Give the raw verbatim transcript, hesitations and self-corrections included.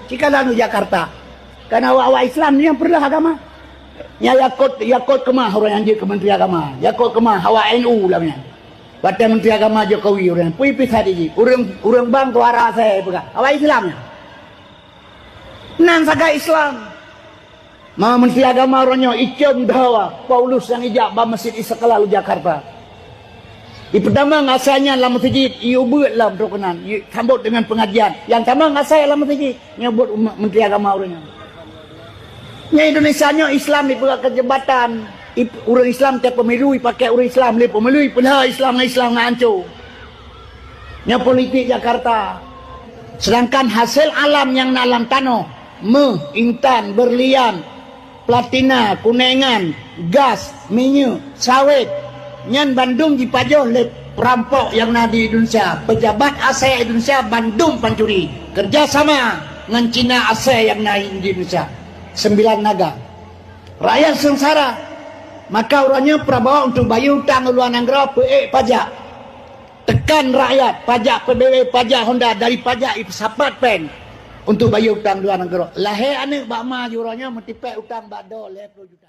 Cikalan u Jakarta. Karena awak-awak Islam ni nyang peureuleueh agama. Nyang yakot, yakot keumah ureuëng nyang jeuet keu menteri agama. Yakot keumah awak N U lam nyan. Watée menteri agama Jokowi ureuëng nyan. Pui pih that jih. Ureuëng, ureuëng bang tuara asai peugah. Awak Islam nyan. Nan sagai Islam. Ma menteri agama uroe nyoe icom dawa Paulus nyang ijak bak Masjid Istiqlal Jakarta. Ipeutamong asai nyan lam meuseujid, iubeuet lom trok keunan, isambot deungon peungajian. Nyang tamong asai lam meuseujid, nyoe buet umat menteri agama uroe nyoe. Nyan Indonesia nyoe Islam ipeugah keu jabatan, ip-, ureuëng Islam tiep pemilu ipakée ureuëng Islam, lé pemilu ipeulha Islam ngon Islam ngon ancô. Nyoe politik Jakarta. Sedangkan hasé alam nyang na lam tanoh, méuh, intan, berlian, platina, kunengan, gas, minyeuk, sawét, nyan bandum jipajoh lé peurampok nyang na di Indonesia. Pejabat asai Indonesia bandum pancuri. Kerja sama ngon Cina asai nyang na di Indonesia. Sembilan naga. Rakyat seungsara. Maka uroe nyoe Prabowo untuk bayeue utang u luwa nanggroe peuék pajak. Tekan rakyat, pajak P B B, pajak Honda, dari pajak ipeusapat péng untuk bayeue utang luwa nanggroe. Lahé aneuëk bak ma jih uroe nyoe meutipék utang bak do lhée ploh juta.